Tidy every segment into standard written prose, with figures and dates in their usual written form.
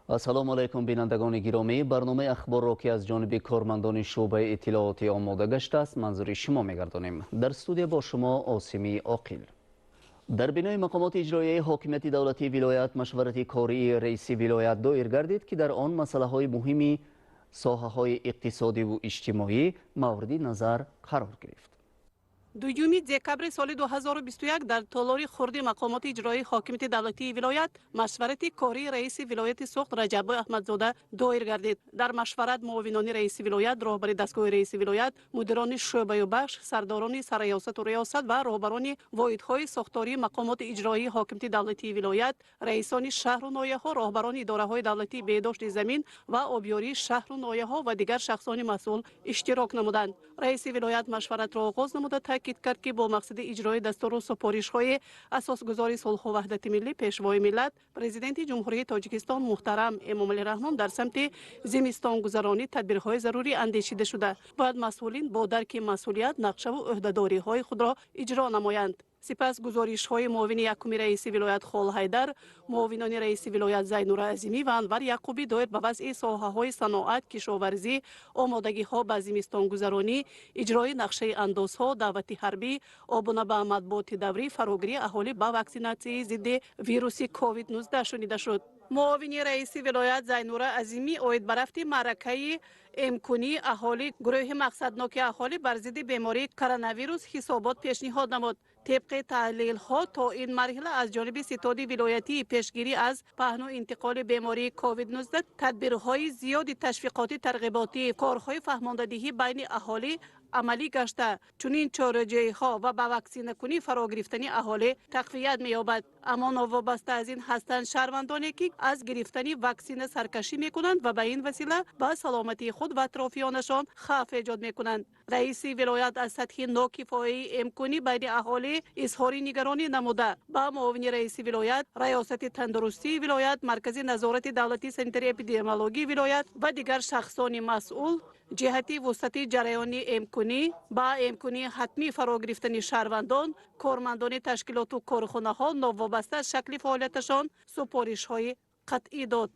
Ассалому алайкум, бинандагони гиромӣ. Барномаи ахборро, ки аз ҷониби кормандони шӯъбаи иттилоотӣ омода гаштааст, манзури шумо мегардонем. Дар студия бо шумо Осимии Оқил. Дар бинои мақомоти иҷроияи ҳокимияти давлатии вилоят машварати кории раиси вилоят доир гардид, ки дар он масъалаҳои муҳими соҳаҳои иқтисодиву иҷтимоӣ мавриди назар қарор гирифт. 2 декабри соли 2021 дар толори хурди мақомоти иҷроии ҳокимияти давлатии вилоят машварати кории раиси вилояти Суғд Раҷаббой Аҳмадзода доир гардид. Дар машварат муовинони раиси вилоят, роҳбари дастгоҳи раиси вилоят, мудирони шӯъбаю бахш, сардорони сарраёсату риёсат ва роҳбарони воҳидҳои сохтории мақомоти иҷроии ҳокимияти давлатии вилоят, раисони шаҳру ноҳияҳо, роҳбарони идораҳои давлатии беҳдошти замин ва обёрии шаҳру ноҳияҳо ва дигар шахсони масъул иштирок намуданд. Раиси вилоят машваратро оғоз намуда, таъкид кард, ки бо мақсади иҷрои дастуру супоришҳои асосгузори сулҳу ваҳдати миллӣ, Пешвои миллат, Президенти Ҷумҳурии Тоҷикистон муҳтарам Эмомалӣ Раҳмон дар самти зимистонгузаронӣ тадбирҳои зарурӣ андешида шуда, бояд масъулин бо дарки масъулият нақшаву ӯҳдадориҳои худро иҷро намоянд. Сипас гузоришҳои муовини якуми раиси вилоят Холҳайдар, муовинони раиси вилоят Зайнура Азимӣ ва Анвар Яқубӣ доир ба вазъи соҳаҳои саноат, кишоварзӣ, омодагиҳо ба зимистонгузаронӣ, иҷрои нақшаи андозҳо, даъвати ҳарбӣ, обуна ба матбуоти даврӣ, фарогирии аҳолӣ ба ваксинатсияи зидди вируси COVID-19 шунида шуд. Муовини раиси вилоят Зайнура Азимӣ оид ба рафти маъракаи эмкунии аҳолӣ, гурӯҳи мақсадноки аҳолӣ бар зидди бемории коронавирус ҳисобот пешниҳод намуд. Тибқи таҳлилҳо, то ин марҳила аз ҷониби ситоди вилоятии пешгирӣ аз паҳну интиқоли бемории COVID-19 тадбирҳои зиёди ташвиқотӣ, тарғиботӣ, корҳои фаҳмондадиҳӣ байни аҳолӣ амалӣ гашта, чунин чораҷӯиҳо ва ба ваксинакунӣ фаро гирифтани аҳолӣ тақвият меёбад. Аммо новобаста аз ин ҳастанд шаҳрвандоне, ки аз гирифтани ваксина саркашӣ мекунанд ва ба ин васила ба саломатии худ ва атрофиёнашон хавф эҷод мекунанд. Раиси вилоят аз сатҳи нокифояи эмкунӣ байни аҳолӣ изҳори нигаронӣ намуда, ба муовини раиси вилоят, раёсати тандурустии вилоят, Маркази назорати давлатии санитарии эпидемиологии вилоят ва дигар шахсони масъул ҷиҳати вусъати ҷараёни эмкунӣ, ба эмкунии ҳатмӣ фаро гирифтани шаҳрвандон, кормандони ташкилоту корхонаҳо новобаста аз шакли фаъолияташон супоришҳои қатъӣ дод.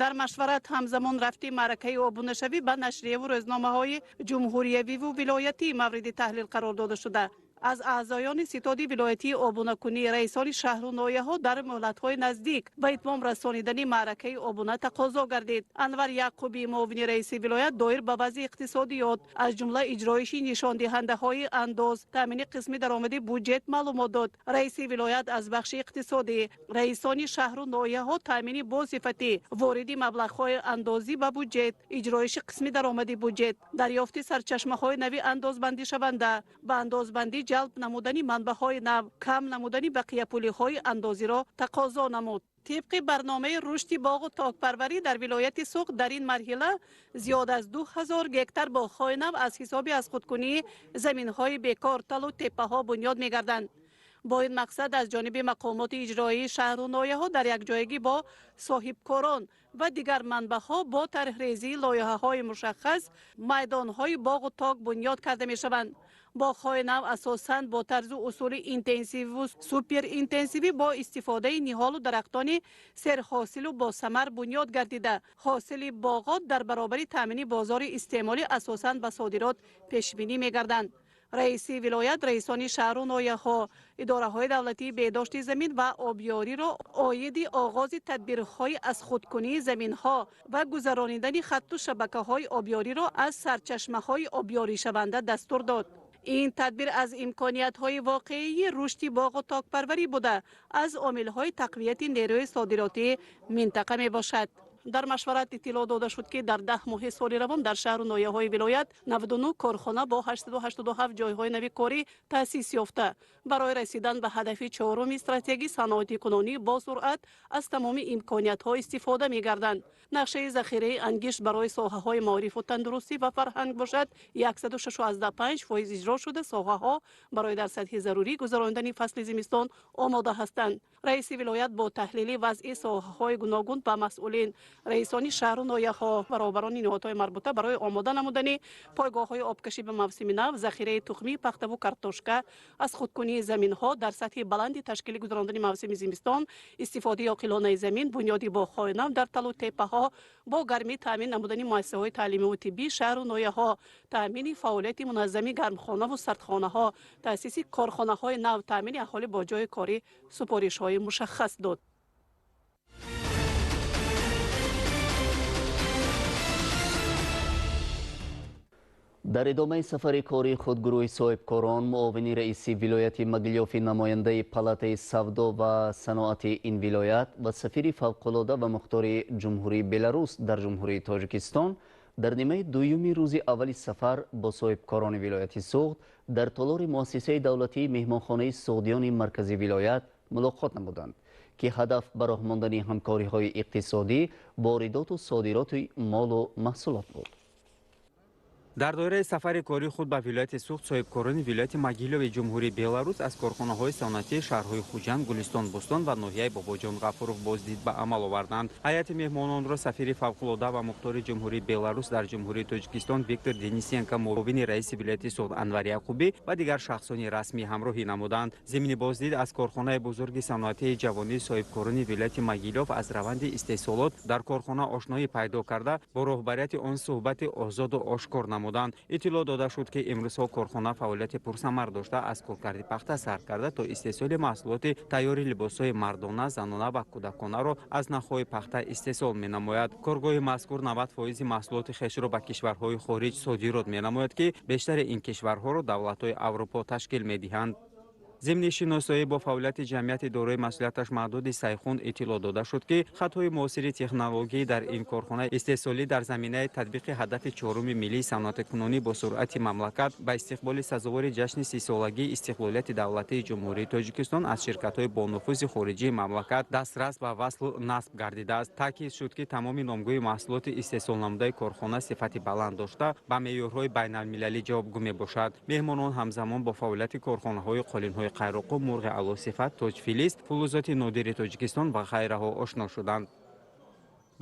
Дар машварат ҳамзамон рафти маъракаи обунашавӣ ба нашрияву рӯзномаҳои ҷумҳуриявиву вилоятӣ мавриди таҳлил қарор дода шуда, аз аъзоёни ситоди вилоятии обунакунӣ, раисони шаҳру ноҳияҳо дар муҳлатҳои наздик ба итмом расонидани маъракаи обуна тақозо гардид. Анвар Яқубӣ, муовини раиси вилоят, доир ба вазъи иқтисодиёт, аз ҷумла иҷроиши нишондиҳандаҳои андоз, таъмини қисми даромади буҷет маълумот дод. Раиси вилоят аз бахши иқтисодӣ, раисони шаҳру ноҳияҳо таъмини босифатӣ вориди маблағҳои андозӣ ба буҷет, иҷроиши қисми даромади буҷет, дарёфти сарчашмаҳои нави андозбандишаванда, ба андозбандӣ ҷалб намудани манбаъҳои нав, кам намудани бақияпулиҳои андозиро тақозо намуд. Тибқи барномаи рушди боғу токпарварӣ дар вилояти Суғд дар ин марҳила зиёд аз 2000 гектар боғҳои нав аз ҳисоби аз худкунии заминҳои бекор, талу теппаҳо бунёд мегарданд. Бо ин мақсад аз ҷониби мақомоти иҷроии шаҳру ноҳияҳо дар якҷоягӣ бо соҳибкорон ва дигар манбаъҳо бо тарҳрезии лоиҳаҳои мушаххас майдонҳои боғу ток бунёд карда мешаванд. Боғҳои нав асосан бо тарзу усули интенсиву суперинтенсивӣ бо истифодаи ниҳолу дарахтони серҳосилу босамар бунёд гардида, ҳосили боғот дар баробари таъмини бозори истеъмолӣ асосан ба содирот пешбинӣ мегарданд. Раиси вилоят раисони шаҳру ноҳияҳо, идораҳои давлатии беҳдошти замин ва обёриро оиди оғози тадбирҳои аз худкунии заминҳо ва гузаронидани хатту шабакаҳои обёриро аз сарчашмаҳои обёришаванда дастур дод. Ин тадбир аз имкониятҳои воқеии рушди боғу токпарварӣ буда, аз омилҳои тақвияти нерӯи содиротии минтақа мебошад. Дар машварат иттилоъ дода шуд, ки дар 10 моҳи соли равон дар шаҳру ноҳияҳои вилоят 99 корхона бо 887 ҷойҳои нави корӣ таъсис ёфта, барои расидан ба ҳадафи чоруми стратегии саноатикунонӣ бо суръат аз тамоми имкониятҳо истифода мегарданд. Нақшаи захираи ангишт барои соҳаҳои маорифу тандурустӣ ва фарҳанг бошад, 106,5% иҷро шуда, соҳаҳо барои дар сатҳи зарурӣ гузаронидани фасли зимистон омода ҳастанд. Раиси вилоят бо таҳлили вазъи соҳаҳои гуногун ба масъулин, Раисони шаҳру ноҳияҳо ва роҳбарони ниҳодҳои марбута барои омода намудани пойгоҳҳои обкашӣ ба мавсими нав, захираи тухмии пахтаву картошка, аз худкунии заминҳо дар сатҳи баланди ташкили гузарондани мавсими зимистон, истифодаи оқилонаи замин, бунёди боғҳои нав дар талу теппаҳо, бо гармӣ таъмин намудани муассисаҳои таълимиву тиббии шаҳру ноҳияҳо, таъмини фаъолияти муназзами гармхонаву сардхонаҳо, таъсиси корхонаҳои нав, таъмини аҳолӣ бо ҷойи корӣ супоришҳои мушаххас дод. Дар идомаи сафари кории худ гурӯҳи соҳибкорон муовини раиси вилояти Могилёви, намояндаи палатаи савдо ва саноати ин вилоят ва сафири фавқулода ва мухтори Ҷумҳурии Беларус дар Ҷумҳурии Тоҷикистон дар нимаи дуюми рӯзи аввали сафар бо соҳибкорони вилояти Суғд дар толори муассисаи давлатии меҳмонхонаи Суғдиёни маркази вилоят мулоқот намуданд, ки ҳадаф ба роҳ мондани ҳамкориҳои иқтисодӣ, воридоту содироти молу маҳсулот буд. Дар доираи сафари кории худ ба вилояти Суғд соҳибкорони вилояти Могилёви Ҷумҳурии Беларус аз корхонаҳои саноатии шаҳрҳои Хуҷанд, Гулистон, Бӯстон ва ноҳияи Бобоҷон Ғафуров боздид ба амал оварданд. Ҳайати меҳмононро сафири фавқулода ва мухтори Ҷумҳурии Беларус дар Ҷумҳурии Тоҷикистон Виктор Денисенко, муовини раиси вилояти Суғд Анвар Яқубӣ ва дигар шахсони расмӣ ҳамроҳӣ намуданд. Зимни боздид аз корхонаи бузурги саноатии ҷавонии соҳибкорони вилояти Могилёв аз раванди истеҳсолот дар корхона ошноӣ пайдо карда, бо роҳбарияти он суҳбати озоду ошкор намуданд. Иттилоъ дода шуд, ки имрӯзҳо корхона фаъолияти пурсамар дошта, аз коркарди пахта сар карда то истеҳсоли маҳсулоти тайёри либосҳои мардона, занона ва кӯдаконаро аз нахҳои пахта истеҳсол менамояд. Коргоҳи мазкур 90% маҳсулоти хешро ба кишварҳои хориҷ содирот менамояд, ки бештари ин кишварҳоро давлатҳои Аврупо ташкил медиҳанд. Зимни шиносоӣ бо фаъолияти ҷамъияти дорои масъулияташ маҳдуди Сайхун иттилоъ дода шуд, ки хатҳои муосири технологӣ дар ин корхона истеҳсолӣ дар заминаи татбиқи ҳадафи чоруми миллии саноаткунонӣ бо суръати мамлакат ба истиқболи сазовори ҷашни 30-солагии истиқлолияти давлатии Ҷумҳурии Тоҷикистон аз ширкатҳои бонуфузи хориҷии мамлакат дастрас ба васлу насб гардидааст. Таъкид шуд, ки тамоми номгӯи маҳсулоти истеҳсолнамудаи корхона сифати баланд дошта, ба меъёрҳои байналмилалӣ ҷавобгӯ мебошад. Меҳмонон ҳамзамон бо фаъолияти корхонаҳои қолинҳои қайроқу, мурғи аълосифат, тоҷфилиз, фулузоти нодири Тоҷикистон ва ғайраҳо ошно шуданд.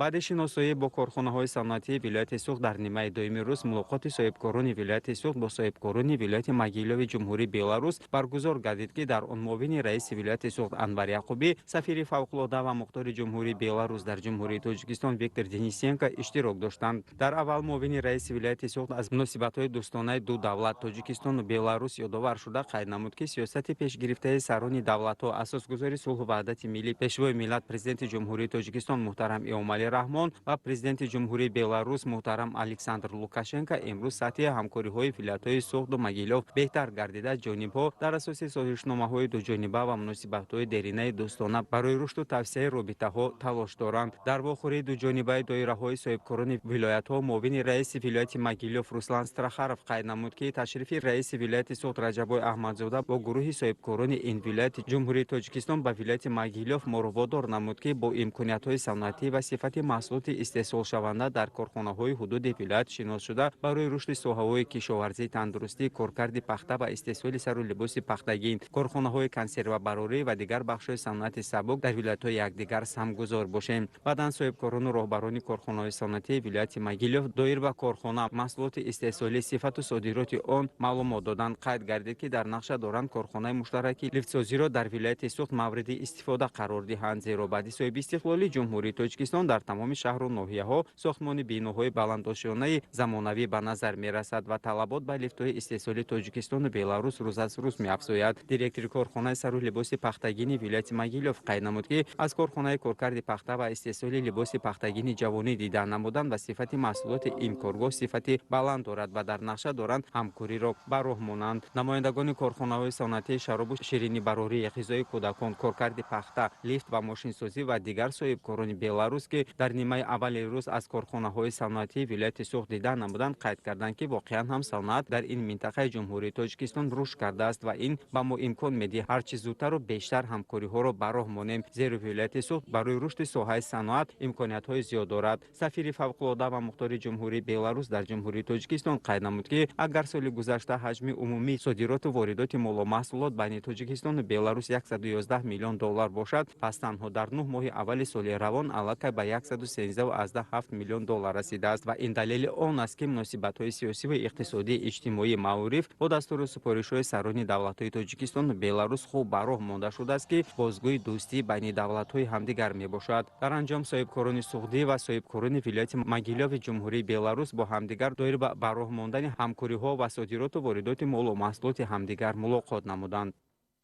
Баъди шиносоӣ бо корхонаҳои саноатии вилояти Суғд дар нимаи дуюми рӯз мулоқоти соҳибкорони вилояти Суғд бо соҳибкорони вилояти Могилёви Ҷумҳурии Беларус баргузор гардид, ки дар он муовини раиси вилояти Суғд Анвар Яқубӣ, сафири фавқулода ва мухтори Ҷумҳурии Беларус дар Ҷумҳурии Тоҷикистон Виктор Денисенко иштирок доштанд. Дар аввал муовини раиси вилояти Суғд аз муносибатҳои дӯстонаи ду давлат Тоҷикистону Беларус ёдовар шуда, қайд намуд, ки сиёсати пешгирифтаи сарони давлатҳо, асосгузори сулҳу ваҳдати миллӣ, пешвои миллат, президенти Ҷумҳурии Тоҷикистон муҳтарам Эмомалӣ Раҳмон ва президенти Ҷумҳурии Беларус муҳтарам Александр Лукашенко имрӯз сатҳи ҳамкориҳои вилоятҳои Суғду Могилёв беҳтар гардида, ҷонибҳо дар асоси созишномаҳои дуҷониба ва муносибатҳои деринаи дӯстона барои рушду тавсеаи робитаҳо талош доранд. Дар вохӯрии дуҷонибаи доираҳои соҳибкорони вилоятҳо муовини раиси вилояти Могилёв Руслан Страхаров қайд намуд, ки ташрифи раиси вилояти Суғд Раҷаббой Аҳмадзода бо гурӯҳи соҳибкорони ин вилояти Ҷумҳурии Тоҷикистон ба вилояти Могилёв моро водор намуд, ки бо имкониятҳои саноатӣ ва сифати маҳсулоти истеҳсолшаванда дар корхонаҳои ҳудуди вилоят шинос шуда, барои рушди соҳаҳои кишоварзӣ, тандурустӣ, коркарди пахта ва истеҳсоли сару либоси пахтагин, корхонаҳои консервабарорӣ ва дигар бахшҳои саноати сабук дар вилоятҳои якдигар самгузор бошем. Баъдан соҳибкорону роҳбарони корхонаҳои саноатии вилояти Могилёв доир ба корхона, маҳсулоти истеҳсолӣ, сифату содироти он маълумот доданд. Қайд гардид, ки дар нақша доранд корхонаи муштараки лифтсозиро дар вилояти Суғд мавриди истифода қарор диҳанд, зеро баъди соҳибистиқлолии Ҷумҳурии Тоҷикистон дар тамоми шаҳру ноҳияҳо сохтмони биноҳои баландошёнаи замонавӣ ба назар мерасад ва талабот ба лифтҳои истеҳсоли Тоҷикистону Беларус рӯз аз рӯз меафзояд. Директори корхонаи сару либоси пахтагини вилояти Могилёв қайд намуд, ки аз корхонаи коркарди пахта ва истеҳсоли либоси пахтагини ҷавонӣ дида намуданд ва сифати маҳсулоти ин коргоҳ сифати баланд дорад ва дар нақша доранд ҳамкориро ба роҳ монанд. Намояндагони корхонаҳои саноатии шаробу ширинибарорӣ, ғизои кӯдакон, коркарди пахта, лифт ва мошинсозӣ ва дигар соҳибкорони Беларус, ки дар нимаи аввали рӯз аз корхонаҳои саноатии вилояти Суғд дида намуданд, қайд карданд, ки воқеан ҳам саноат дар ин минтақаи Ҷумҳурии Тоҷикистон рушд кардааст ва ин ба мо имкон медиҳад ҳарчи зудтару бештар ҳамкориҳоро ба роҳ монем, зеро вилояти Суғд барои рушди соҳаи саноат имкониятҳои зиёд дорад. Сафири фавқулода ва мухтори Ҷумҳурии Беларус дар Ҷумҳурии Тоҷикистон қайд намуд, ки агар соли гузашта ҳаҷми умумии содироту воридоти молу маҳсулот байни Тоҷикистону Беларус 111 миллион доллар бошад, пас танҳо дар 9 моҳи аввали соли равон аллакай ба 113,7 миллион доллар расидааст ва ин далели он аст, ки муносибатҳои сиёсӣ ва иқтисодӣ, иҷтимоӣ, маориф бо дастуру супоришҳои сарони давлатҳои Тоҷикистону Беларус хуб ба роҳ монда шудааст, ки бозгӯи дӯстӣ байни давлатҳои ҳамдигар мебошад. Дар анҷом соҳибкорони суғдӣ ва соҳибкорони вилояти Могилёви Ҷумҳурии Беларус бо ҳамдигар доир ба роҳ мондани ҳамкориҳо ва содироту воридоти молу маҳсулоти ҳамдигар мулоқот намуданд.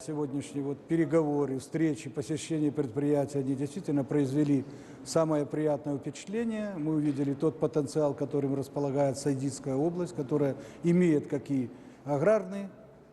Сегодняшние вот переговоры, встречи, посещение предприятий, они действительно произвели самое приятное впечатление. Мы увидели тот потенциал, которым располагает Согдийская область, которая имеет как и аграрный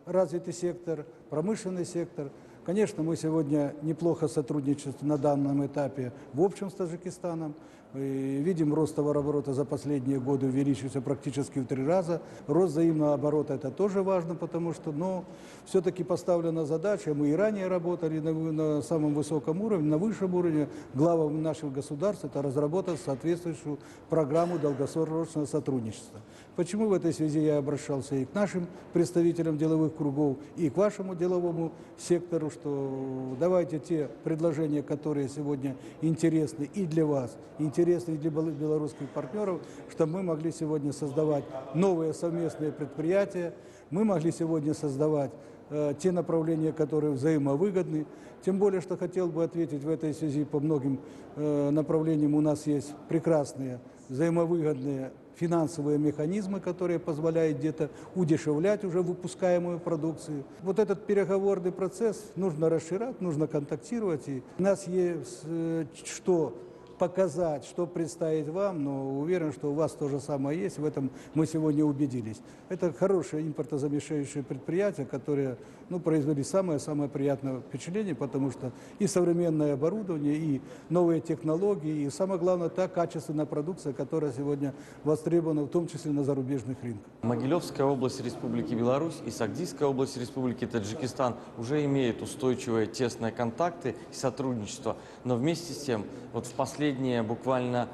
развитый сектор, промышленный сектор. Конечно, мы сегодня неплохо сотрудничаем на данном этапе в общем с Таджикистаном. Мы видим, рост товарооборота за последние годы увеличился практически в 3 раза. Рост взаимного оборота – это тоже важно, потому что, ну, все-таки поставлена задача, мы и ранее работали на самом высоком уровне, на высшем уровне, главам наших государств – это разработать соответствующую программу долгосрочного сотрудничества. Почему в этой связи я обращался и к нашим представителям деловых кругов, и к вашему деловому сектору, что давайте те предложения, которые сегодня интересны и для вас, интересны и для белорусских партнеров, чтобы мы могли сегодня создавать новые совместные предприятия, мы могли сегодня создавать те направления, которые взаимовыгодны. Тем более, что хотел бы ответить в этой связи, по многим направлениям у нас есть прекрасные взаимовыгодные финансовые механизмы, которые позволяют где-то удешевлять уже выпускаемую продукцию. Вот этот переговорный процесс нужно расширять, нужно контактировать. И у нас есть что показать, что представить вам, но уверен, что у вас то же самое есть, в этом мы сегодня убедились. Это хорошее импортозамещающее предприятие, которое, ну, произвели самое-самое приятное впечатление, потому что и современное оборудование, и новые технологии, и самое главное, та качественная продукция, которая сегодня востребована, в том числе на зарубежных рынках. Могилевская область Республики Беларусь и Согдийская область Республики Таджикистан уже имеют устойчивые тесные контакты и сотрудничество, но вместе с тем, вот в последние буквально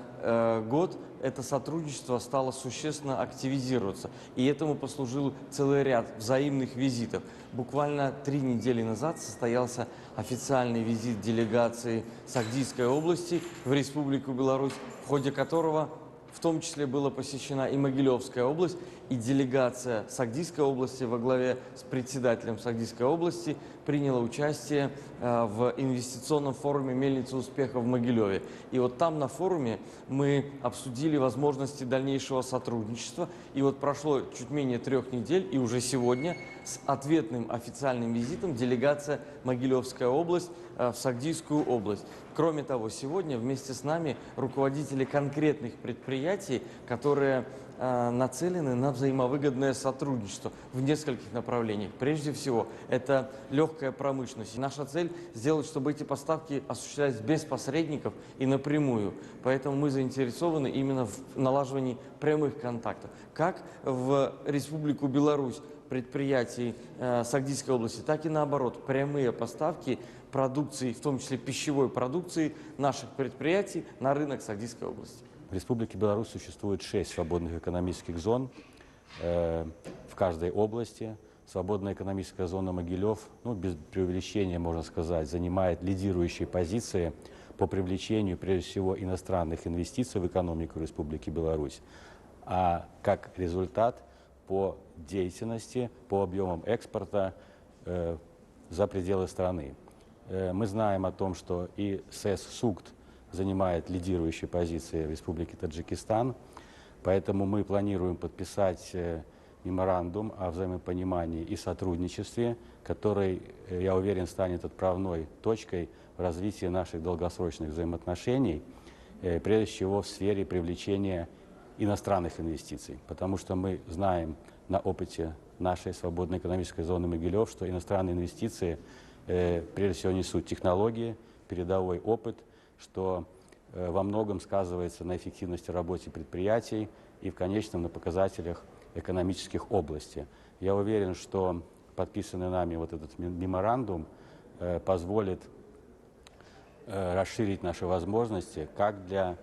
год это сотрудничество стало существенно активизироваться. И этому послужил целый ряд взаимных визитов. Буквально 3 недели назад состоялся официальный визит делегации Согдийской области в Республику Беларусь, в ходе которого в том числе была посещена и Могилевская область, и делегация Согдийской области во главе с председателем Согдийской области приняла участие в инвестиционном форуме «Мельница успеха» в Могилеве. И вот там на форуме мы обсудили возможности дальнейшего сотрудничества. И вот прошло чуть менее 3 недель, и уже сегодня с ответным официальным визитом делегация Могилевская область в Согдийскую область. Кроме того, сегодня вместе с нами руководители конкретных предприятий, которые нацелены на взаимовыгодное сотрудничество в нескольких направлениях. Прежде всего, это легкая промышленность. Наша цель сделать, чтобы эти поставки осуществлялись без посредников и напрямую. Поэтому мы заинтересованы именно в налаживании прямых контактов. Как в Республику Беларусь предприятий Согдийской области, так и наоборот, прямые поставки продукции, в том числе пищевой продукции наших предприятий на рынок Согдийской области. В Республике Беларусь существует 6 свободных экономических зон в каждой области. Свободная экономическая зона Могилев, ну, без преувеличения можно сказать, занимает лидирующие позиции по привлечению, прежде всего, иностранных инвестиций в экономику Республики Беларусь. А как результат по деятельности, по объемам экспорта за пределы страны. Мы знаем о том, что и СЭЗ «Сугд» занимает лидирующие позиции в Республике Таджикистан, поэтому мы планируем подписать меморандум о взаимопонимании и сотрудничестве, который, я уверен, станет отправной точкой в развитии наших долгосрочных взаимоотношений, прежде всего в сфере привлечения иностранных инвестиций, потому что мы знаем на опыте нашей свободной экономической зоны Могилев, что иностранные инвестиции прежде всего несут технологии, передовой опыт, что во многом сказывается на эффективности работы предприятий и в конечном на показателях экономических областей. Я уверен, что подписанный нами вот этот меморандум позволит расширить наши возможности как для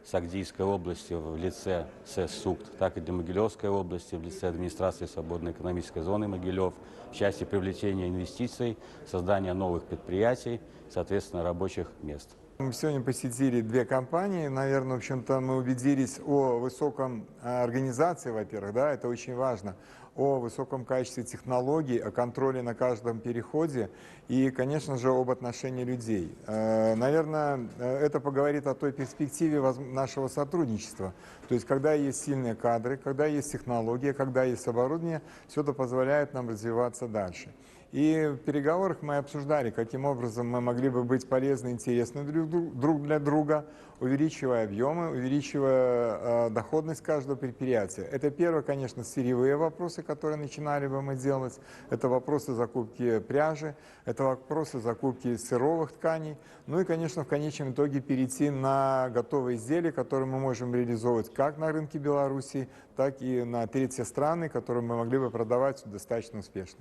Согдийской области в лице СЭЗ «Сугд», так и для Могилевской области в лице администрации свободной экономической зоны Могилев в части привлечения инвестиций, создания новых предприятий, соответственно, рабочих мест. Мы сегодня посетили две компании. Наверное, в общем-то, мы убедились о высоком организации, во-первых, да, это очень важно, о высоком качестве технологий, о контроле на каждом переходе и, конечно же, об отношении людей. Наверное, это поговорит о той перспективе нашего сотрудничества. То есть, когда есть сильные кадры, когда есть технология, когда есть оборудование, все это позволяет нам развиваться дальше. И в переговорах мы обсуждали, каким образом мы могли бы быть полезны, интересны друг для друга, увеличивая объемы, увеличивая доходность каждого предприятия. Это первое, конечно, сырьевые вопросы, которые начинали бы мы делать. Это вопросы закупки пряжи, это вопросы закупки сыровых тканей. Ну и, конечно, в конечном итоге перейти на готовые изделия, которые мы можем реализовывать как на рынке Беларуси, так и на третьи страны, которые мы могли бы продавать достаточно успешно.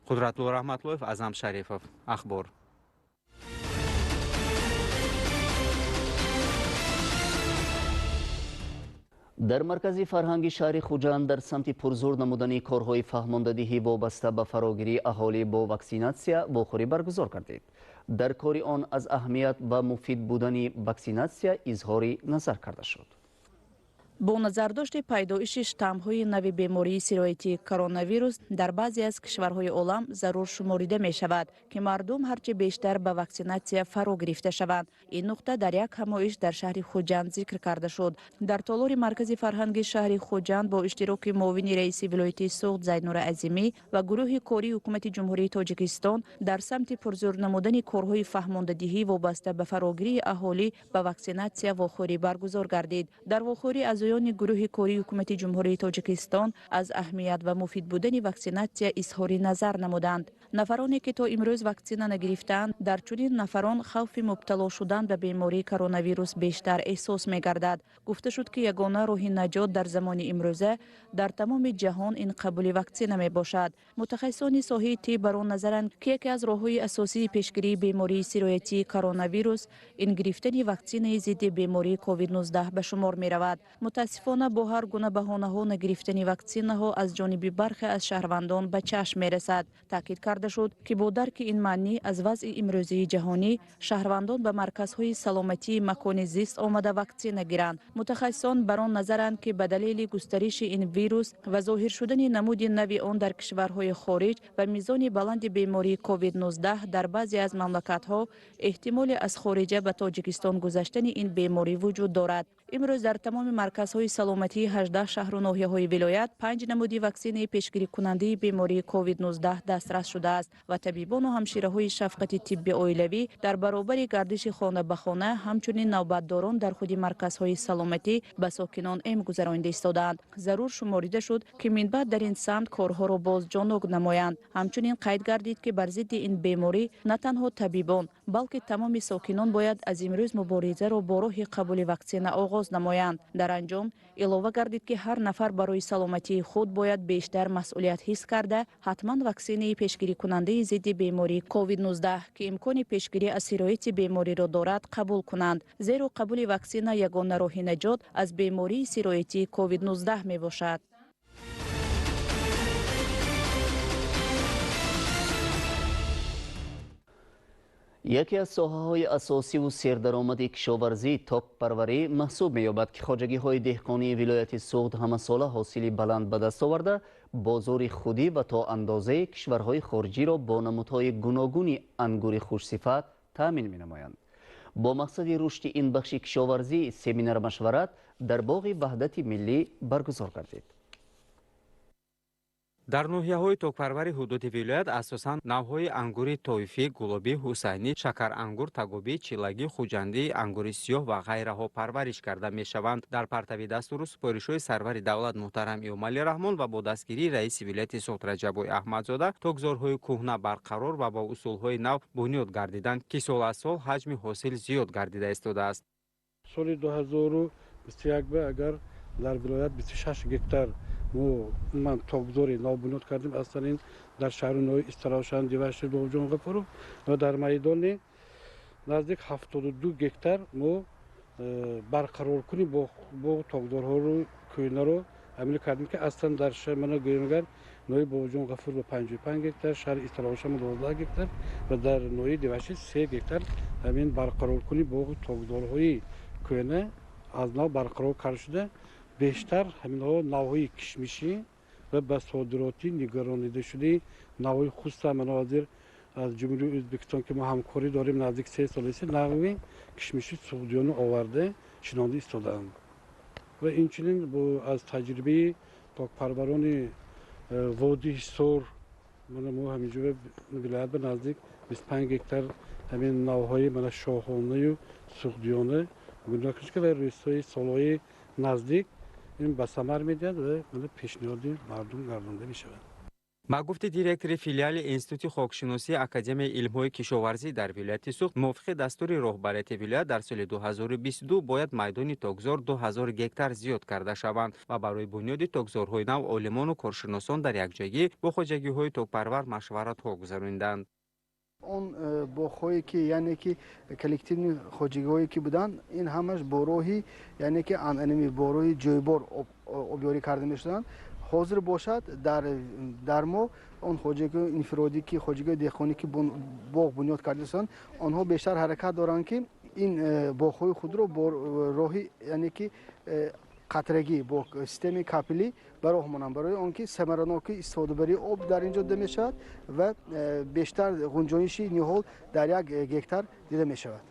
Қудратулло Раҳматлоев, Азам Шарифов, Ахбор. Дар маркази фарҳанги шаҳри Хуҷанд дар самти пурзур намудани корҳои фаҳмондадиҳӣ вобаста ба фарогирии аҳолӣ бо ваксинатсия вохӯрӣ баргузор кардид. Дар кори он аз аҳамият ва муфид будани ваксинатсия изҳори назар карда шуд. Бо назардошти пайдоиши штаммҳои нави бемории сироятии коронавирус дар баъзе аз кишварҳои олам зарур шуморида мешавад, ки мардум ҳарчи бештар ба ваксинатсия фаро гирифта шаванд. Ин нуқта дар як ҳамоиш дар шаҳри Хуҷанд зикр карда шуд. Дар толори маркази фарҳанги шаҳри Хуҷанд бо иштироки муовини раиси вилояти Суғд Зайнура Азимӣ ва гурӯҳи кории ҳукумати Ҷумҳурии Тоҷикистон дар самти пурзур намудани корҳои фаҳмондадиҳӣ вобаста ба фарогирии аҳолӣ ба ваксинатсия вохӯрӣ баргузор гардид. Дар вохӯрӣ аъзоёни гурӯҳи кории ҳукумати Ҷумҳурии Тоҷикистон аз аҳамият ва муфид будани ваксинатсия изҳори назар намуданд. Нафароне ки то имрӯз ваксина нагирифтаанд, дар чунин нафарон хавфи мубтало шудан ба бемории коронавирус бештар эҳсос мегардад. Гуфта шуд, ки ягона роҳи наҷот дар замони имрӯза дар тамоми ҷаҳон ин қабули ваксина мебошад. Мутахассисони соҳаи тиб бар он назаранд, ки яке аз роҳҳои асосии пешгирии бемории сироятии коронавирус ин гирифтани ваксинаи зидди бемории COVID-19 ба шумор меравад. Мутаассифона, бо ҳар гуна баҳонаҳо нагирифтани ваксинаҳо аз ҷониби бархе аз шаҳрвандон ба чашм мерасад. Таъкид карда шуд, ки бо дарки ин маънӣ аз вазъи имрӯзии ҷаҳонӣ шаҳрвандон ба марказҳои саломатии макони зист омада ваксина гиранд. Мутахассисон бар он назаранд, ки ба далели густариши ин вирус ва зоҳир шудани намуди нави он дар кишварҳои хориҷ ва мизони баланди бемории COVID-19 дар баъзе аз мамлакатҳо эҳтимоли аз хориҷа ба Тоҷикистон гузаштани ин беморӣ вуҷуд дорад. Имрӯз дар тамоми марказҳои саломатии 18 шаҳру ноҳияҳои вилоят 5 намуди ваксинаи пешгирикунандаи бемории COVID-19 дастрас шудааст ва табибону ҳамшираҳои шафқати тибби оилавӣ дар баробари гардиши хона ба хона ҳамчунин навбатдорон дар худи марказҳои саломатӣ ба сокинон эм гузаронида истодаанд. Зарур шуморида шуд, ки минбаъд дар ин самт корҳоро боз ҷонок намоянд. Ҳамчунин қайд гардид, ки бар зидди ин беморӣ на танҳо табибон, балки тамоми сокинон бояд аз имрӯз муборизаро бо роҳи қабули ваксина оғоз намоянд. Дар анҷом илова гардид, ки ҳар нафар барои саломатии худ бояд бештар масъулият ҳис карда, ҳатман ваксинаи пешгирикунандаи зидди бемории COVID-19, ки имкони пешгирӣ аз сирояти бемориро дорад, қабул кунанд. Зеро қабули ваксина ягона роҳи наҷот аз бемории сироятии COVID-19 мебошад. Яке аз соҳаҳои асосиву сердаромади кишоварзӣ токпарварӣ маҳсуб меёбад, ки хоҷагиҳои деҳқонии вилояти Суғд ҳамасола ҳосили баланд ба даст оварда, бозори худӣ ва то андозаи кишварҳои хориҷиро бо намудҳои гуногуни ангури хушсифат таъмин менамоянд. Бо мақсади рушди ин бахши кишоварзӣ семинар-машварат дар боғи Ваҳдати миллӣ баргузор гардид. Дар ноҳияҳои токпарвари ҳудуди вилоят асосан навъҳои ангури тоифӣ, гулобӣ, ҳусайнӣ, шакарангур, тагобӣ, чилагӣ, хуҷандӣ, ангури сиёҳ ва ғайраҳо парвариш карда мешаванд. Дар партави дастуру супоришҳои сарвари давлат муҳтарам Эмомалӣ Раҳмон ва бо дастгирии раиси вилояти Суғд Раҷаббой Аҳмадзода токзорҳои кӯҳна барқарор ва бо усулҳои нав бунёд гардиданд, ки сол аз сол ҳаҷми ҳосил зиёд гардида истодааст. Соли 2021 агар дар вилоят 26 гектар мо ман токзори нав бунёд кардем, аслан ин дар шаҳру ноҳияи Истаравшан, Диваши, Бобоҷон Ғафуров ва дар майдони наздик 72 гектар мо барқароркунӣ бо токзорҳоро кӯҳнаро амил кардем, ки аслан дар мана гӯем агар ноҳияи Бобоҷон Ғафуров 55 гектар, шаҳри Истаравшан 12 гектар ва дар ноҳияи Деваши 3 гектар ҳамин барқароркунии боғу токзорҳои кӯҳна аз нав барқарор карда шуда, бештар ҳаминҳо навъҳои кишмишӣ ва ба содиротӣ нигаронидашудаи навъҳои хусусан мана ҳозир аз Ҷумҳурии Ӯзбекистон, ки мо ҳамкорӣ дорем наздик 3 сол аст, навъи кишмиши суғдиёна оварда шинонда истодаанд. Ва инчунин аз таҷрибаи токпарварони водии Ҳисор мана мо ҳаминҷо вилоят ба наздик 25 гектар ҳамин навъҳои мана шоҳонаю суғдиёна бунёд карда ва рӯзҳои солҳои наздик ин ба самар медиҳад ва мана пешниҳоди мардум гардонда мешавад. Ба гуфти директори филиали Институти хокшиносии Академияи илмҳои кишоварзӣ дар вилояти Суғд, мувофиқи дастури роҳбарияти вилоят дар соли 2022 бояд майдони токзор 2000 гектар зиёд карда шаванд ва барои бунёди токзорҳои нав олимону коршиносон дар якҷоягӣ бо хоҷагиҳои токпарвар машваратҳо гузарониданд. Он боғҳое ки, яъне ки коллективни хоҷагиҳое ки буданд, ин ҳамаш бо роҳи, яъне ки анъанавӣ бо роҳи ҷойбор обёрӣ карда мешуданд. Ҳозир бошад дар мо он хоҷагиҳои инфиродӣ ки хоҷагиҳои деҳқонӣ ки боғ бунёд карда шуданд, онҳо бештар ҳаракат доранд ки ин боғҳои худро бо роҳи, яъне ки қатрагӣ бо системаи капелӣ ба роҳ монанд, барои он ки самаранокии истифодабарии об дар ин ҷо дида мешавад ва бештар ғунҷоиши ниҳол дар як гектар дида мешавад.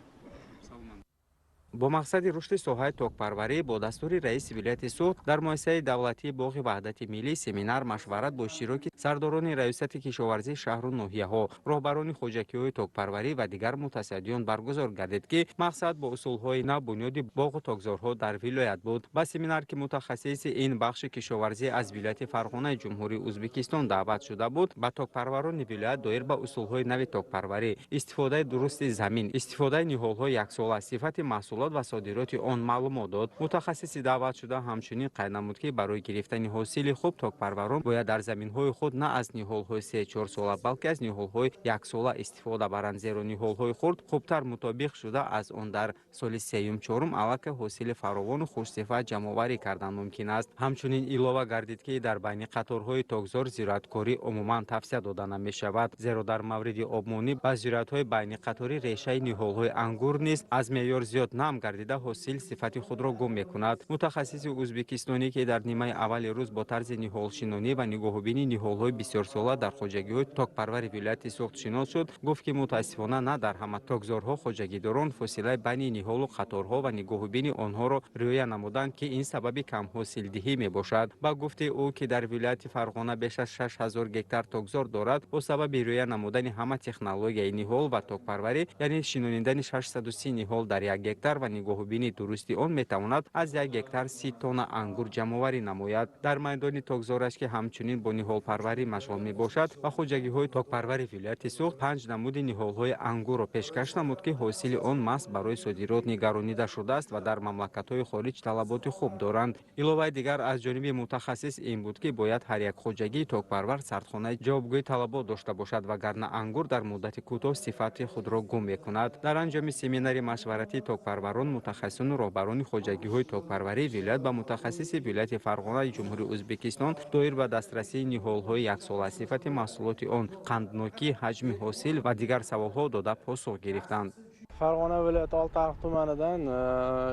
Бо мақсади рушди соҳаи токпарварӣ бо дастури раиси вилояти Суғд дар муассисаи давлатии боғи Ваҳдати миллӣ семинар машварат бо иштироки сардорони раёсати кишоварзии шаҳру ноҳияҳо, роҳбарони хоҷагиҳои токпарварӣ ва дигар мутасаддиён баргузор гардид, ки мақсад бо усулҳои нав бунёди боғу токзорҳо дар вилоят буд. Ба семинар, ки мутахассиси ин бахши кишоварзӣ аз вилояти Фарғонаи Ҷумҳурии Ӯзбекистон даъват шуда буд, ба токпарварони вилоят доир ба усулҳои нави токпарварӣ, истифодаи дурусти замин, истифодаи ниҳолҳои яксола, сифати маҳсулот ва содироти он маълумот дод. Мутахассиси даъватшуда ҳамчунин қайд намуд, ки барои гирифтани ҳосили хуб токпарварон бояд дар заминҳои худ на аз ниҳолҳои 3-4 сола, балки аз ниҳолҳои яксола истифода баранд, зеро ниҳолҳои хурд хубтар мутобиқ шуда аз он дар соли 3-4 аллакай ҳосили фаровону хушсифат ҷамъоварӣ кардан мумкин аст. Ҳамчунин илова гардид, ки дар байни қаторҳои токзор зироаткорӣ умуман тавсия дода намешавад, зеро дар мавриди обмонӣ ба зироатҳои байниқаторӣ решаи ниҳолҳои ангур низ аз меъёр зиёд нам гардида ҳосил сифати худро гум мекунад. Мутахассиси ӯзбекистонӣ, ки дар нимаи аввали рӯз бо тарзи ниҳолшинонӣ ва нигоҳубини ниҳолҳои бисёрсола дар хоҷагиҳои токпарвари вилояти Суғд шинос шуд, гуфт, ки мутаассифона на дар ҳама токзорҳо хоҷагидорон фосилаи байни ниҳолу қаторҳо ва нигоҳубини онҳоро риоя намуданд, ки ин сабаби камҳосилдиҳӣ мебошад. Ба гуфти ӯ, ки дар вилояти Фарғона беш аз 6000 гектар токзор дорад, бо сабаби риоя намудани ҳама технологияи ниҳол ва токпарварӣ, яъне шинонидани 630 ниҳол дар як гектар ва нигоҳубини дурусти он метавонад аз як гектар 30 тонна ангур ҷамъоварӣ намояд. Дар майдони токзораш, ки ҳамчунин бо ниҳолпарварӣ машғул мебошад, ба хоҷагиҳои токпарвари вилояти Суғд 5 намуди ниҳолҳои ангурро пешкаш намуд, ки ҳосили он маҳз барои содирот нигаронида шудааст ва дар мамлакатҳои хориҷ талаботи хуб доранд. Иловаи дигар аз ҷониби мутахассис ин буд, ки бояд ҳар як хоҷагии токпарвар сардхонаи ҷавобгӯи талабот дошта бошад, вагарна ангур дар муддати кӯтоҳ сифати худро гум мекунад. Дар анҷоми семинари машваратии токпарварон, мутахассисону роҳбарони хоҷагиҳои токпарварии вилоят ба мутахассиси вилояти Фарғонаи Ҷумҳурии Ӯзбекистон доир ба дастрасии ниҳолҳои яксола, сифати маҳсулоти он, қанднокӣ, ҳаҷми ҳосил ва дигар саволҳо дода посух гирифтанд. Фарғона viloyati Oltiariq tumanidan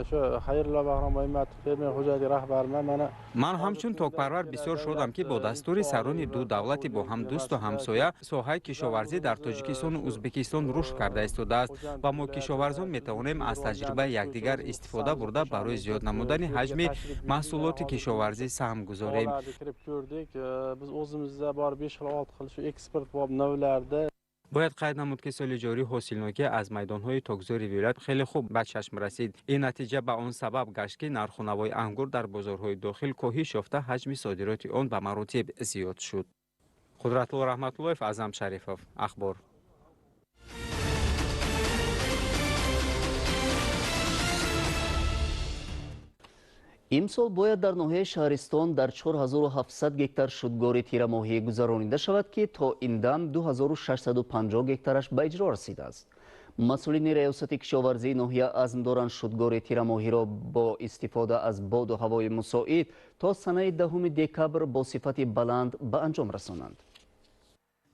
shu Xayrullo Bahrom-Boymatov fermer xo'jaligi rahbariman. Mana ман ҳамчун токпарвар бисёр шодам, ки бо дастури сарони ду давлати бо ҳам дӯсту ҳамсоя соҳаи кишоварзӣ дар Тоҷикистону Ӯзбекистон рушд карда истодааст ва мо кишоварзон метавонем аз таҷрибаи якдигар истифода бурда барои зиёд намудани ҳаҷми маҳсулоти кишоварзӣ саҳм гузорем. Kirib ko'rdik. Biz o'zimizda bor 5 xil 6 xil shu eksport navlarida. Бояд қайд намуд, ки соли ҷорӣ ҳосилнокӣ аз майдонҳои токзори вилоят хеле хуб ба чашм расид. Ин натиҷа ба он сабаб гашт, ки нарху навои ангур дар бозорҳои дохил коҳиш ёфта, ҳаҷми содироти он ба маротиб зиёд шуд. Қудратулло Раҳматуллоев, Аъзам Шарифов, Ахбор. Имсол бояд дар ноҳияи Шаҳристон дар 4700 гектар шудгори тирамоҳӣ гузаронида шавад, ки то ин дам 2650 гектараш ба иҷро расидааст. Масъулини раёсати кишоварзии ноҳия азм доранд шудгори тирамоҳиро бо истифода аз боду ҳавои мусоид то санаи 10 декабр бо сифати баланд ба анҷом расонанд.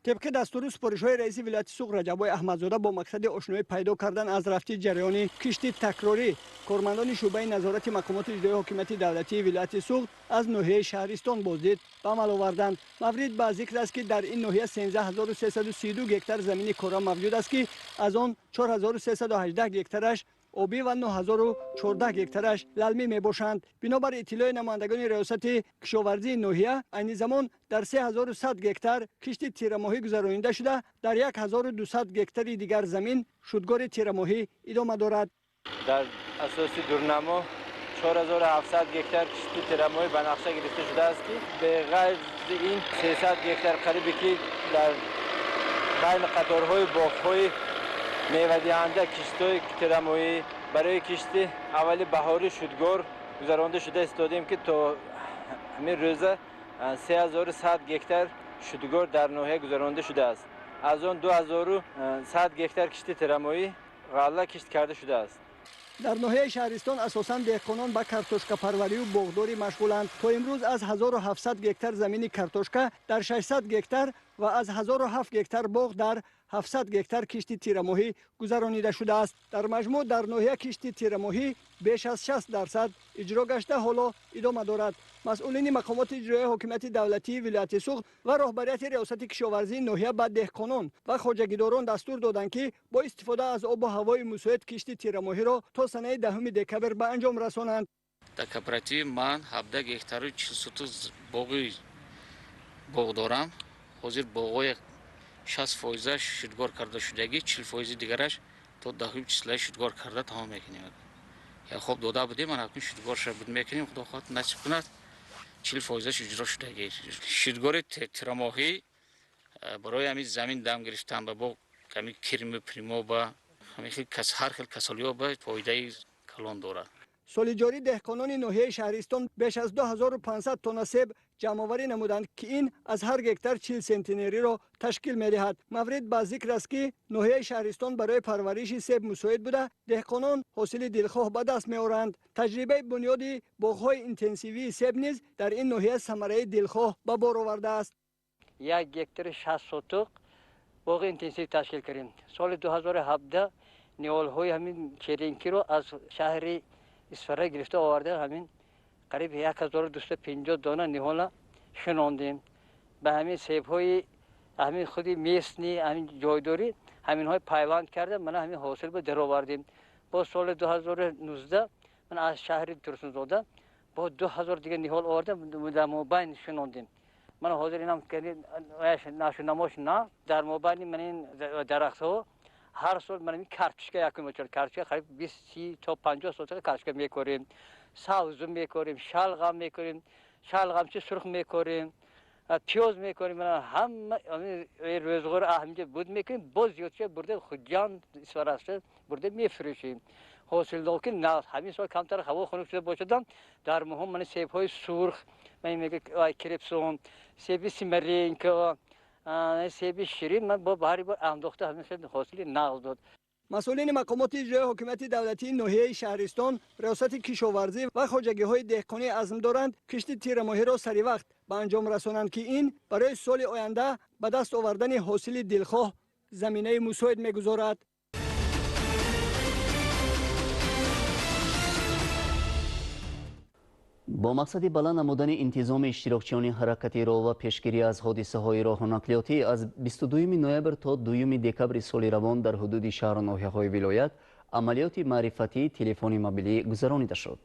Тибқи дастуру супоришҳои раиси вилояти Суғд Раҷаббой Аҳмадзода бо мақсади ошноӣ пайдо кардан аз рафти ҷараёни кишти такрорӣ, кормандони шӯъбаи назорати мақомоти иҷроии ҳокимияти давлатии вилояти Суғд аз ноҳияи Шаҳристон боздид ба амал оварданд. Маврид ба зикр аст, ки дар ин ноҳия 13332 гектар замини кора мавҷуд аст, ки аз он 4318 гектараш обӣ ва 9014 гектараш лалмӣ мебошанд. Бинобар иттилои намояндагони раёсати кишоварзии ноҳия, айни замон дар 3100 гектар кишти тирамоҳӣ гузаронида шуда, дар 1200 гектари дигар замин шудгори тирамоҳӣ идома дорад. Дар асоси дурнамо 4700 гектар кишти тирамоҳӣ ба нақша гирифта шудааст, ки бе ғайри ин 300 гектар қарибе ки дар байни қаторҳои боғҳои мевадиҳанда киштҳои тирамоҳӣ барои кишти аввали баҳори шудгор гузаронда шуда истодем, ки то ҳамин рӯза 3100 гектар шудгор дар ноҳия гузаронда шудааст. Аз он 2100 гектар кишти тирамоҳӣ ғалла кишт карда шудааст. Дар ноҳияи Шаҳристон асосан деҳқонон ба картошкапарварию боғдорӣ машғуланд. То имрӯз аз 1700 гектар замини картошка дар 600 гектар ва аз 1007 гектар боғ дар 700 гектар кишти тирамоҳӣ гузаронида шудааст. Дар маҷмӯъ дар ноҳия кишти тирамоҳӣ беш аз 60% иҷро гашта, ҳоло идома дорад. Масъулини мақомоти иҷроияи ҳокимияти давлатии вилояти Суғд ва роҳбарияти раёсати кишоварзии ноҳия ба деҳқонон ва хоҷагидорон дастур доданд, ки бо истифода аз обу ҳавои мусоид кишти тирамоҳиро то санаи 10 декабр ба анҷом расонанд. Дар кооперативи ман 17 гектару 40 соту боғи боғ дорам. Ҳозир боғҳои 60% шудгор карда шудагӣ, 40% дигараш то 10 числаи шудгор карда тамом мекунем. Я хоб дода будем, ман акнун шудгорша буд мекунем, худо хоҳад насиб кунад, 40% иҷро шудагӣ. Шудгори тирамоҳӣ барои ҳамин замин дам гирифтан ба боғ, ҳамин кирми примо ба ҳамин хел ҳар хел касалиҳо ба фоидаи калон дорад. Соли ҷорӣ деҳқонони ноҳияи Шаҳристон беш аз 2500 тонна себ ҷамъоварӣ намуданд, ки ин аз ҳар гектар 40 сентинериро ташкил медиҳад. Маврид ба зикр аст, ки ноҳияи Шаҳристон барои парвариши себ мусоид буда, деҳқонон ҳосили дилхоҳ ба даст меоранд. Таҷрибаи бунёди боғҳои интенсивии себ низ дар ин ноҳия самараи дилхоҳ ба бор овардааст. 1 гектари 60 сотуқ боғи интенсив ташкил кардем. Соли 2017 ниҳолҳои ҳамин черенкиро аз шаҳри Исфара гирифта оварда, ҳамин қариб 1250 дона ниҳола шинондем. Ба ҳамин себҳои ҳамин худи местни ҳамин ҷойдорӣ ҳаминҳои пайванд карда, мана ҳамин ҳосил ба даровардем. Бо соли 2019 ман аз шаҳри Турсунзода бо 2000 дига ниҳол овардам, дар мобайн шинондем. Мана ҳозир инам нашунамош на дар мобайни ман ин дарахтҳо ҳар сол ман ин картошка якум мечорем. Картошка қариб 20 то 50 сотка картошка мекорем, сабзу мекорем, шалғам мекорем, шалғамчи сурх мекорем, пиёз мекорем. Ҳама рӯзғор ҳаминҷа буд мекунем, боз зиёдша бурда Хуҷанд, Исфарашта бурда мефурӯшем. Ҳосилдоки на ҳамин сол камтар ҳаво хунук шуда бошадам, дар моҳо ман себҳои сурх, ман мегӯям крепсон, себи симаренко, себи ширин ман бо баҳри бор андохта ҳамин хел ҳосили нағз дод. Масъулини мақомоти иҷроияи ҳокимияти давлатии ноҳияи Шаҳристон, раёсати кишоварзӣ ва хоҷагиҳои деҳқонӣ азм доранд кишти тирамоҳиро саривақт ба анҷом расонанд, ки ин барои соли оянда ба даст овардани ҳосили дилхоҳ заминаи мусоид мегузорад. Бо мақсади баланд намудани интизоми иштирокчиёни ҳаракати роҳ ва пешгирӣ аз ҳодисаҳои роҳу нақлиётӣ аз 22 ноябр то 2 декабри соли равон дар ҳудуди шаҳру ноҳияҳои вилоят амалиёти маърифатии телефони мобилӣ гузаронида шуд.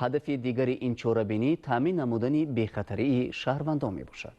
Ҳадафи дигари ин чорабинӣ таъмин намудани бехатарии шаҳрвандон мебошад.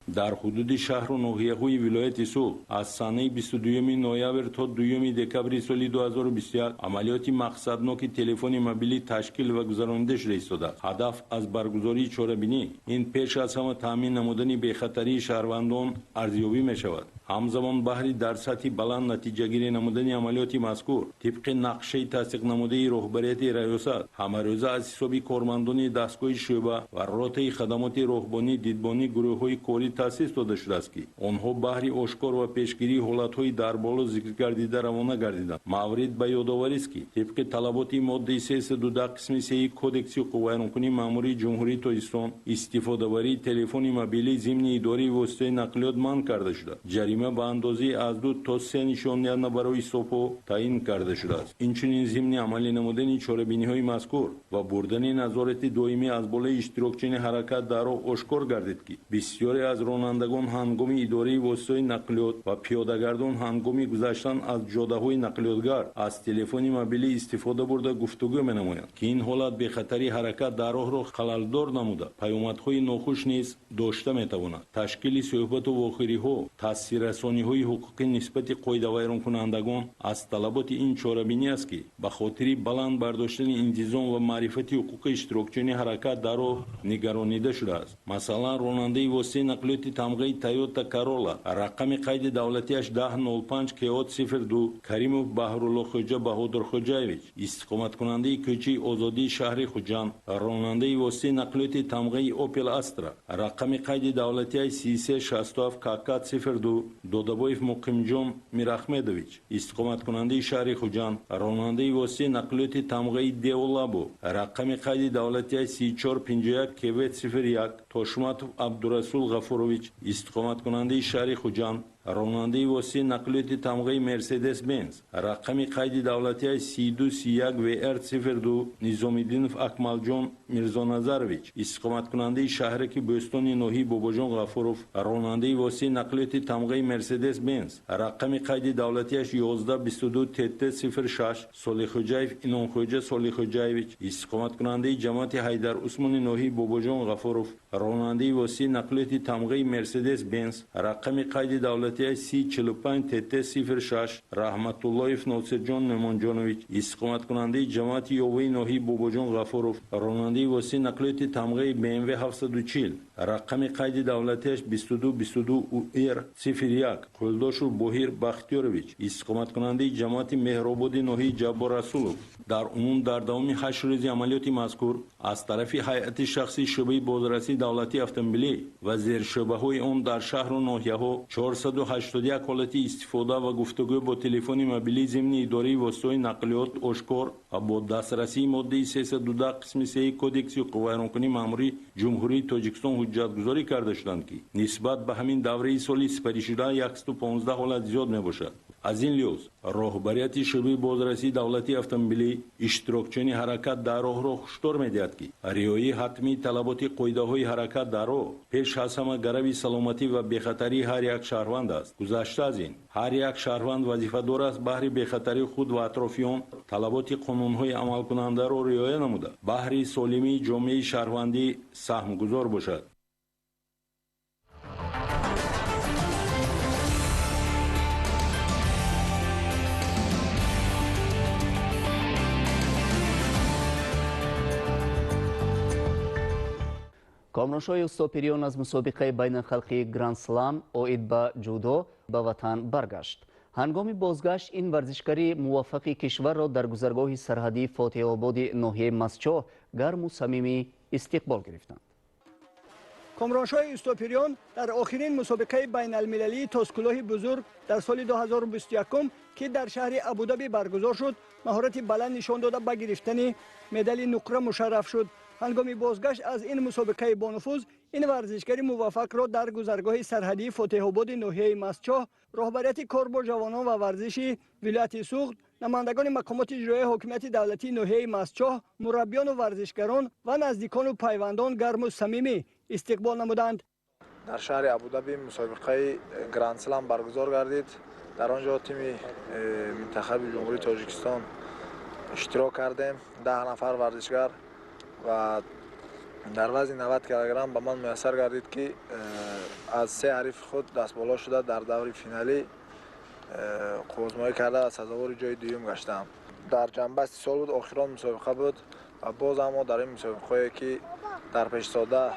Дар ҳудуди шаҳру ноҳияҳои вилояти Суғд аз санаи 22 ноябр то 2 декабри соли 2021 амалиёти мақсадноки телефони мобилӣ ташкил ва гузаронида шуда истодааст. Ҳадаф аз баргузории чорабинӣ ин пеш аз ҳама таъмин намудани бехатарии шаҳрвандон арзёбӣ мешавад. Ҳамзамон баҳри дар сатҳи баланд натиҷагирӣ намудани амалиёти мазкур тибқи нақшаи тасдиқнамудаи роҳбарияти раёсат ҳамарӯза аз ҳисоби кормандони дастгоҳи шӯъба ва ротаи хадамоти роҳбонӣ дидбонӣ гурӯҳҳои корӣ таъсис дода шудааст, ки онҳо баҳри ошкор ва пешгирии ҳолатҳои дар боло зикр гардида равона гардиданд. Маврид ба ёдоварист, ки тибқи талаботи моддаи 312 қисми 3 Кодекси ҳуқуқвайронкунии маъмурии Ҷумҳурии Тоҷикистон истифодабарии телефони мобилӣ зимни идораи воситаи нақлиёт манъ карда шуда, ҷарима ба андозаи аз 2 то 3 нишондиҳанда барои ҳисобҳо таъин карда шудааст. Инчунин зимни амалӣ намудани чорабиниҳои мазкур ва бурдани назорати доимӣ аз болои иштирокчиёни ҳаракат дар роҳ ошкор гардид, ки бисёре аз ронандагон ҳангоми идораи воситаҳои нақлиёт ва пиёдагардон ҳангоми гузаштан аз ҷодаҳои нақлиётгард аз телефони мобилӣ истифода бурда гуфтугӯ менамоянд, ки ин ҳолат бехатарии ҳаракат дар роҳро халалдор намуда паёмадҳои нохуш низ дошта метавонад. Ташкили суҳбату вохӯриҳо, таъсиррасониҳои ҳуқуқӣ нисбати қоидавайронкунандагон аз талаботи ин чорабинӣ аст, ки ба хотири баланд бардоштани интизом ва маърифати ҳуқуқи иштирокчиёни ҳаракат дар роҳ нигаронида шудааст. Масалан, ронандаи воситаи нақлиёти тамғаи Тойота Королла рақами қайди давлатиаш 1005 КО 02 Каримов Баҳрулло Хоҷа Баҳодур Хоҷаевич, истиқоматкунандаи кӯчаи Озодии шаҳри Хуҷанд, ронандаи воситаи нақлиёти тамғаи Опел Астра рақами қайди давлатиаш 3367 КК 02 Додабоев Муқимҷон Мирахмедович, истиқоматкунандаи шаҳри Хуҷанд, ронандаи воситаи нақлиёти тамғаи Део Лабо рақами қайди давлатиаш 3451 КВ 01 Тошматов Абдурасул Ғафурович, истиқоматкунандаи шаҳри Хуҷанд, ронандаи воситаи нақлиёти тамғаи Мерседес Бенз рақами қайди давлатиаш 3231 ВР 02 Низомиддинов Акмалҷон Мирзоназарович, истиқоматкунандаи шаҳраки Бӯстони ноҳияи Бобоҷон Ғафуров, ронандаи воситаи нақлиёти тамғаи Мерседес Бенз рақами қайди давлатиаш 1122 ТТ 06 Солихӯҷаев Инонхӯҷа Солихӯҷаевич, истиқоматкунандаи ҷамоати Ҳайдар Усмони ноҳияи Бобоҷон Ғафуров, ронандаи воситаи нақлиёти тамғаи Мерседес Бенз рақами қайди давлатиаш 3045 ТТ 06 Раҳматуллоев Носирҷон Нӯмонҷонович, истиқоматкунандаи ҷамоати Ёваи ноҳияи Бобоҷон Ғафуров, ронандаи воситаи нақлиёти тамғаи БМВ 740 рақами қайди давлатиаш 2222 УР 01 Қулдошев Боҳир Бахтиёрович, истиқоматкунандаи ҷамоати Меҳрободи ноҳияи Ҷаббор Расулов. Дар умум дар давоми 8 рӯзи амалиёти мазкур аз тарафи ҳайати шахсии шӯъбаи бозрасии давлатии автомобилӣ ва зершӯъбаҳои он дар шаҳру ноҳияҳо 481 ҳолати истифода ва гуфтугӯ бо телефони мобилӣ зимни идораи воситаҳои нақлиёт ошкор ва бо дастрасии моддаи 312 қисми 3 Кодекси ҳуқуқвайронкунии маъмурии Ҷумҳурии Тоҷикистон ҳуҷҷатгузорӣ карда шуданд, ки нисбат ба ҳамин давраи соли сипаришуда 115 ҳолат зиёд мебошад. Аз ин лиҳоз роҳбарияти шӯъбаи бозрасии давлатии автомобилӣ иштирокчиёни ҳаракат дар роҳро ҳушдор медиҳад, ки риояи ҳатмии талаботи қоидаҳои ҳаракат дар роҳ пеш аз ҳама гарави саломатӣ ва бехатарии ҳар як шаҳрванд аст. Гузашта аз ин, ҳар як шаҳрванд вазифадор аст баҳри бехатарии худ ва атрофиён талаботи қонунҳои амалкунандаро риоя намуда, баҳри солимии ҷомеаи шаҳрвандӣ саҳмгузор бошад. Комроншоҳи Устопириён аз мусобиқаи байналхалқии Гранд-слам оид ба ҷудо ба ватан баргашт. Ҳангоми бозгашт ин варзишгари муваффақи кишварро дар гузаргоҳи сарҳадии Фотеҳободи ноҳияи Мастчоҳ гарму самимӣ истиқбол гирифтанд. Комроншоҳи Устопириён дар охирин мусобиқаи байналмилалии тоскулоҳи бузург дар соли 2021, ки дар шаҳри Абудаби баргузор шуд, маҳорати баланд нишон дода ба гирифтани медали нуқра мушарраф шуд. Ҳангоми бозгашт аз ин мусобиқаи бонуфуз ин варзишгари муваффақро дар гузаргоҳи сарҳадии Фотеҳободи ноҳияи Мастчоҳ роҳбарияти кор бо ҷавонон ва варзиши вилояти Суғд, намояндагони мақомоти иҷроияи ҳокимияти давлатии ноҳияи Мастчоҳ, мураббиёну варзишгарон ва наздикону пайвандон гарму самимӣ истиқбол намуданд. Дар шаҳри Абудаби мусобиқаи Гранд-слам баргузор гардид. Дар он ҷо тими мунтахаби Ҷумҳурии Тоҷикистон иштирок кардем, 10 нафар варзишгар, ва дар вазни 90 килограмм ба ман муяссар гардид, ки аз се ҳарифи худ дастболо шуда дар даври финалӣ қуввозмоӣ карда сазовори ҷои дуюм гаштам. Дар ҷанбасти сол буд, охирон мусобиқа буд ва боз ҳам дар ин мусобиқаҳое ки дар пешсода,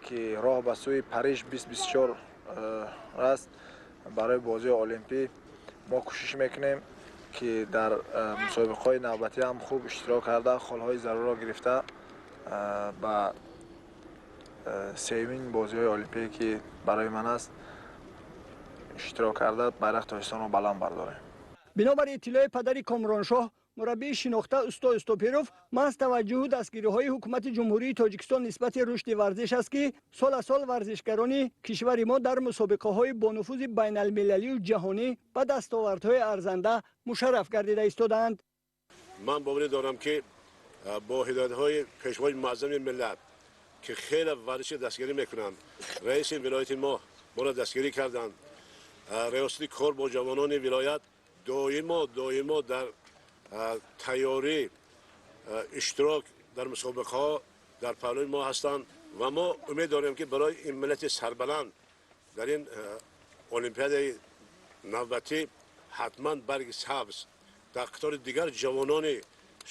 ки роҳ ба сӯи Париж 2024 аст, Барои бозии олимпӣ мо кӯшиш мекунем, ки дар мусобиқаҳои навбатӣ ҳам хуб иштирок карда, холҳои зарурро гирифта, ба сеюмин бозиҳои олимпие, ки барои ман аст, иштирок карда, байрақи Тоҷикистонро баланд бардорем. Бинобар иттилои падари Комроншоҳ, мураббии шинохта усто Устопиров, маҳз таваҷҷӯҳу дастгириҳои ҳукумати Ҷумҳурии Тоҷикистон нисбати рушди варзиш аст, ки сол аз сол варзишгарони кишвари мо дар мусобиқаҳои бонуфузи байналмилалию ҷаҳонӣ ба дастовардҳои арзанда мушарраф гардида истодаанд. Ман боварӣ дорам, ки бо ҳидоятҳои Пешвои муаззами миллат, ки хеле варзиши дастгирӣ мекунанд, раиси вилояти мо моро дастгирӣ карданд, риёсати кор бо ҷавонони вилоят доимо дар тайёрӣ, иштирок дар мусобиқаҳо дар паҳлӯи мо ҳастанд ва мо умед дорем, ки барои ин миллати сарбаланд дар ин олимпиадаи навбатӣ ҳатман барги сабз дар қатори дигар ҷавонони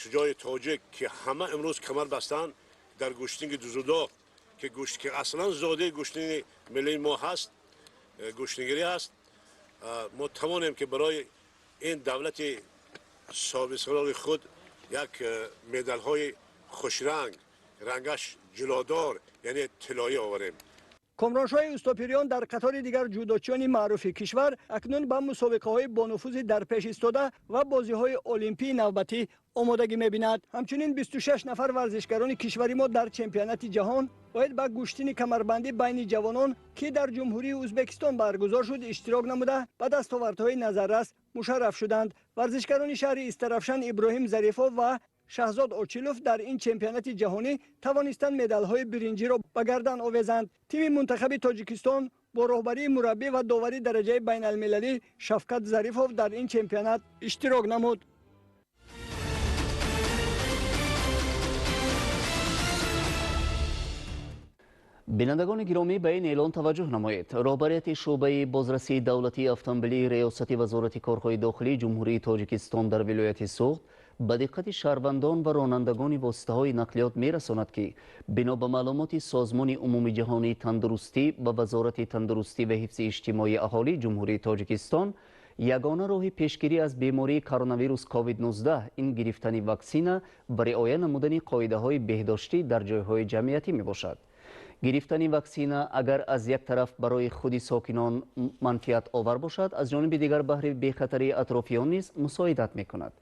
шуҷои тоҷик, ки ҳама имрӯз камар бастанд дар гӯштинги дзюдо, ки аслан зодаи гӯштинги миллии мо ҳаст, гӯштингирӣ аст, мо тавонем, ки барои ин давлати соҳибистиқлоли худ як медалҳои хушранг, рангаш ҷилодор, яъне тиллоӣ оварем. Комроншоҳи Устопириён дар қатори дигар ҷудочиёни маъруфи кишвар акнун ба мусобиқаҳои бонуфузи дар пеш истода ва бозиҳои олимпии навбатӣ омодагӣ мебинад. Ҳамчунин 26 нафар варзишгарони кишвари мо дар чемпионати ҷаҳон оид ба гӯштини камарбандӣ байни ҷавонон, ки дар Ҷумҳурии Ӯзбекистон баргузор шуд, иштирок намуда, ба дастовардҳои назаррас мушарраф шуданд. Варзишгарони шаҳри Истарафшан Иброҳим Зарифов ва Шаҳзод Очилов дар ин чемпионати ҷаҳонӣ тавонистанд медалҳои биринҷиро ба гардан овезанд. Тими мунтахаби Тоҷикистон бо роҳбарии мураббӣ ва довари дараҷаи байналмилалӣ Шавкат Зарифов дар ин чемпионат иштирок намуд. Бинандагони гиромӣ, ба ин эълон таваҷҷӯҳ намоед. Роҳбарияти шӯъбаи бозрасии давлатии автомобилии Риёсати Вазорати корҳои дохилии Ҷумҳурии Тоҷикистон дар вилояти Суғд ба диққати шаҳрвандон ва ронандагони воситаҳои нақлиёт мерасонад, ки бино ба маълумоти Созмони Умумиҷаҳонии тандурустӣ ва Вазорати тандурустӣ ва ҳифзи иҷтимоии аҳолии Ҷумҳурии Тоҷикистон, ягона роҳи пешгирӣ аз бемории коронавирус COVID-19 ин гирифтани ваксина ва риоя намудани қоидаҳои беҳдоштӣ дар ҷойҳои ҷамъиятӣ мебошад. Гирифтани ваксина агар аз як тараф барои худи сокинон манфиат овар бошад, аз ҷониби дигар баҳри бехатарии атрофиён низ мусоидат мекунад.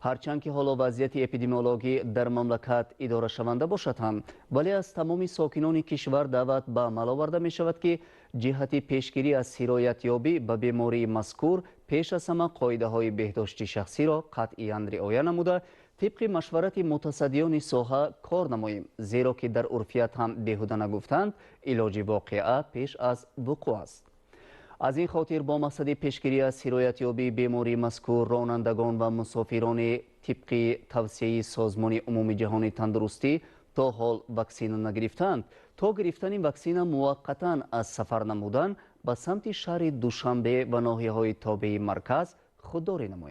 Ҳарчанд ки ҳоло вазъияти эпидемиологӣ дар мамлакат идорашаванда бошад ҳам, вале аз тамоми сокинони кишвар даъват ба амал оварда мешавад, ки ҷиҳати пешгирӣ аз сироятёбӣ ба бемории мазкур пеш аз ҳама қоидаҳои беҳдошти шахсиро қатъиян риоя намуда, тибқи машварати мутасаддиёни соҳа кор намоем, зеро ки дар урфият ҳам беҳуда нагуфтанд, илоҷи воқеа пеш аз вуқӯъ аст. Аз ин хотир бо мақсади пешгирӣ аз сироятёбии бемории мазкур ронандагон ва мусофирони тибқи тавсияи Созмони Умумиҷаҳонии тандурустӣ то ҳол ваксина нагирифтанд, то гирифтани ваксина муваққатан аз сафар намудан ба самти шаҳри Душанбе ва ноҳияҳои тобеи марказ худдорӣ намоянд.